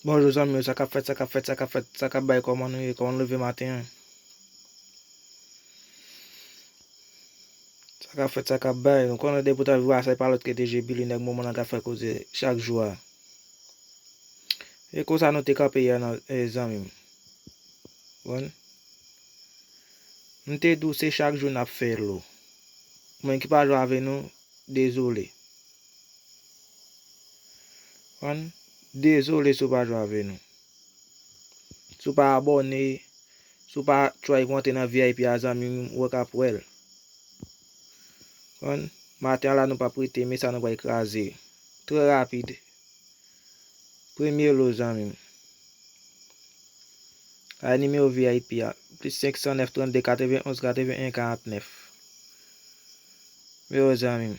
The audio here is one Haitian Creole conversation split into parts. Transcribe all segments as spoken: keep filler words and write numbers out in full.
Bonjou zanmi yo, sa k ap fèt, sa k ap fèt, sa k ap fèt, sa k ap bay, kòman nou ye, kòman nou leve maten an? Sa k ap fèt, sa k ap bay, nou konnen depi w ta viv a sa, e pa lòt ke T J Billy, nèg moman nan k ap fè koze chak jou a. E konsa nou te kanpe yè nan, e, zanmi m. Konprann? M te di w se chak jou n ap fè lo. Mwen ki pa jwe avè nou, dezole. Konprann? Dezole si w pa jwe avè nou. Si w pa abòne, si w pa try pou antre nan V I P a zanmi m, ou wè k ap wè l. Konprann? Maten an la nou p ap rete, men sa nou pral kraze. Trè rapid. Premye lo zanmi m. Ay nimewo V I P a. Plis senk san nèf, trannde, katrevenn onz, katrevenn en, karant nèf. Yo zanmi m.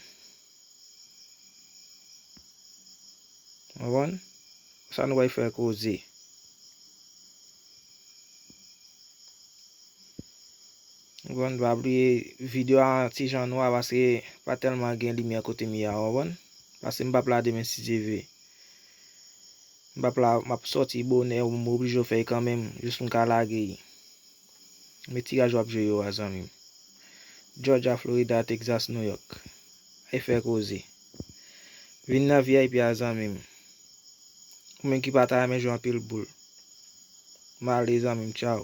Konprann? Sa nou pral fè koze. Konprann? Pa bliye videyo a ti jan nwa paske pa tèlman gen limyè kote m ye a, konprann? Paske m p ap la demen si Dye vle. M p ap la, m ap sòti bonè, m oblije fè l kanmenm, jis pou m ka lage l. Men tiraj w ap jwe yo a, zanmi m. Georgia, Florida, Texas, New York. Ay fè koze. Vin nan V I P a, zanmi m. Ou menm ki pa ta renmen jwe anpil boul. M ale, zanmi m, tchaw.